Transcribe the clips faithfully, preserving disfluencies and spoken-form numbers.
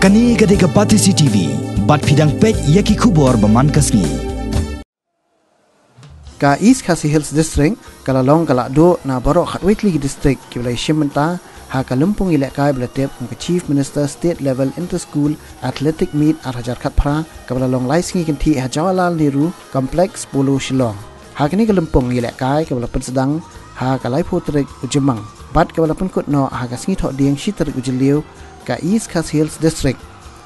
Kane ka dei ka Batesi T V, bad phi dang peit ïa ki khubor ba man ka sngi. Ka East Khasi Hills District ka la long ka la duh na baroh khatwei tylli ki district kiba la ïashim bynta ha ka lympung ïalehkai ba la tip kum ka Chief Minister State Level Inter School Athletic Meet ar hajar khatphra, kaba la long lai sngi kynthih ha Jawaharlal Nehru Complex, Polo, Shillong. Ha kane ka lympung ïalehkai kaba la pynsdang ha ka laiphew tarik u Jymmang bad kaba la pynkut noh ha ka sngi Thohdieng shi tarik u Jylliew, ka East Khasi Hills District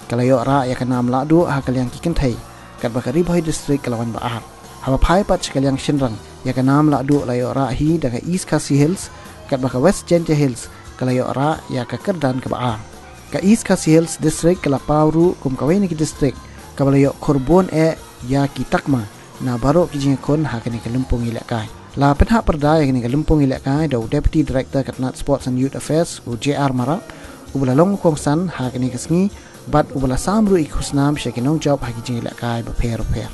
ka la ïoh rah ïa ka nam lahduh ha ka liang ki kynthei, katba ka Ri Bhoi District ka la wan ba ar. Haba phai pat sha ka liang shynrang, ïa ka nam lahduh la ïoh rah hi da ka East Khasi Hills, katba ka West Jaintia Hills ka la ïoh rah ïa ka kyrdan kaba ar. Ka East Khasi Hills District ka la paw ruh kum kawei na ki district kaba la ïoh khurbun eh ïa ki takma na baroh ki jingïakhun ha kane ka lympung ïalehkai. La pynhap pyrda ïa kane ka lympung ïalehkai da u Deputy Director ka tnad Sports and Youth Affairs, u J R Marak, uba la long u kongsan ha kane ka sngi, bad uba la sam ruh ïa ki khusnam sha ki nongjop ha ki jingïalehkai bapher bapher.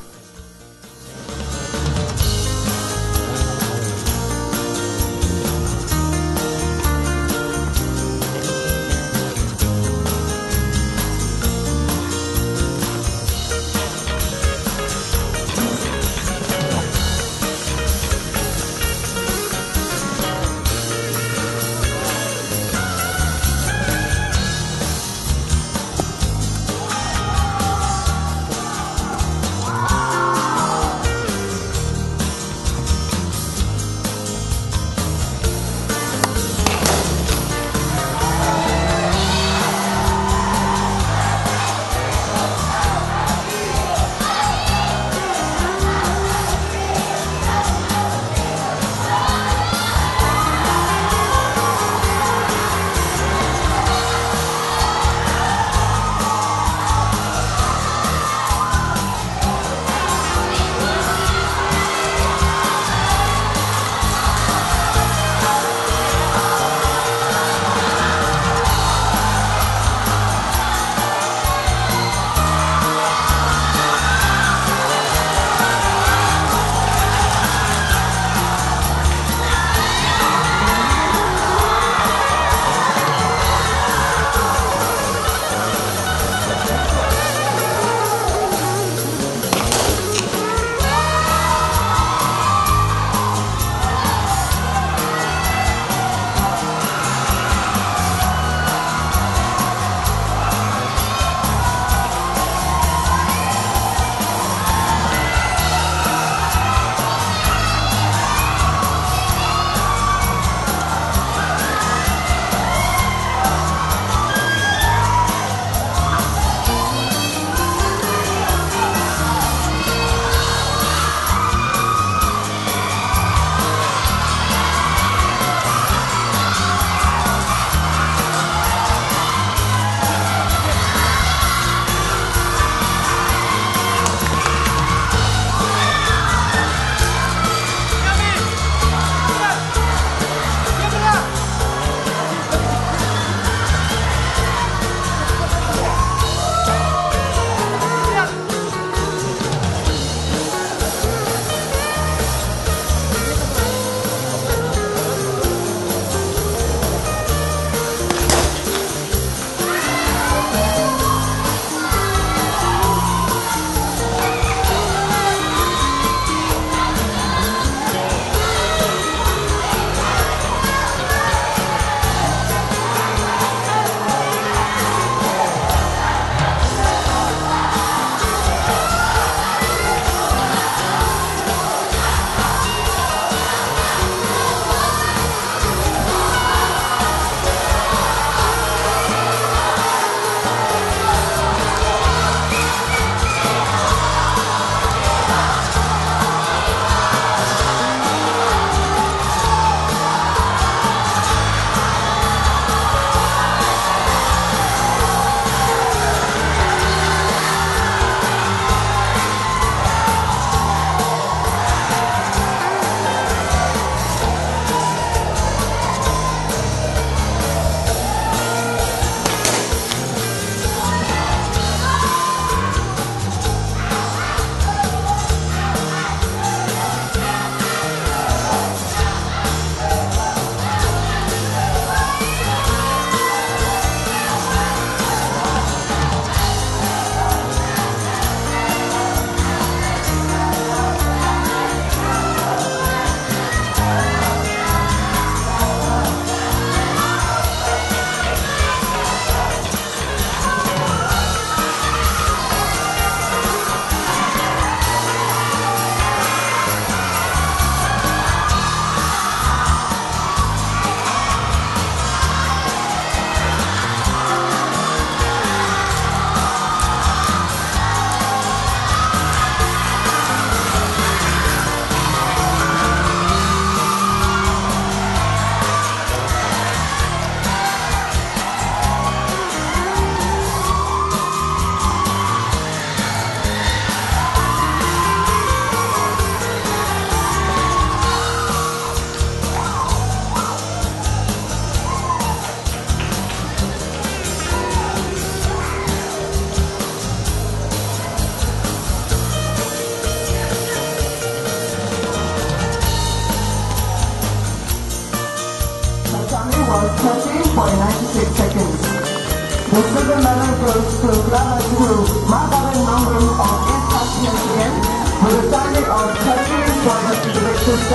The silver medal goes to Clara Chu, Magaben Nongrum of East Khasi Hills again, with a timing of thirteen point six six.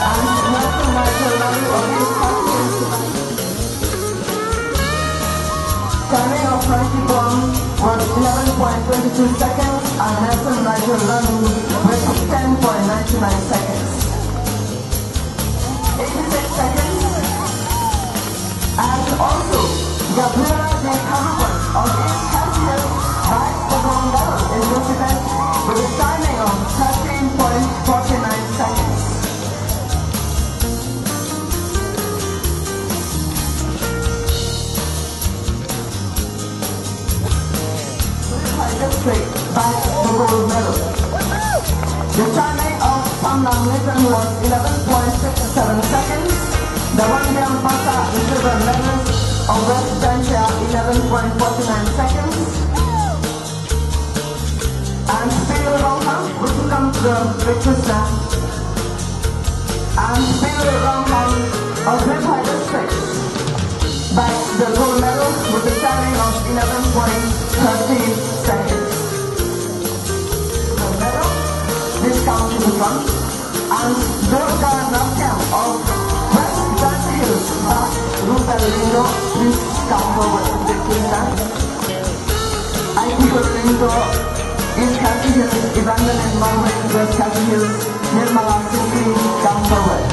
And Nelson Michael Lalu of East Khasi Hills. Timing of Frankie Bong was eleven point twenty two seconds and Nelson Michael Lalu with ten point nine nine seconds. Eighty six seconds. And also, Gabriela de Caruban of East Khasi Hills bags the gold medal in this event with a timing of thirteen point forty nine seconds. High District bags the gold medal. The timing of Samlang Nathan was eleven point six seven seconds. The Wandiang Pasa, the silver medalist of West Jaintia, eleven point forty nine seconds. And Pedro Ronghang, who comes from Victor Slam. And Pedro Ronghang of Ri Bhoi District bags the gold medal with a timing of eleven point thirteen seconds. The medal, please come to the front. And Durga Namtiang of West Jaintia Hills bags Rupa Lyngdoh, please come forward to the podium. Aiti Lyngdoh, East Khasi Hills, Evangeline Marwei, West Khasi Hills, Nirmala Singhi, come forward.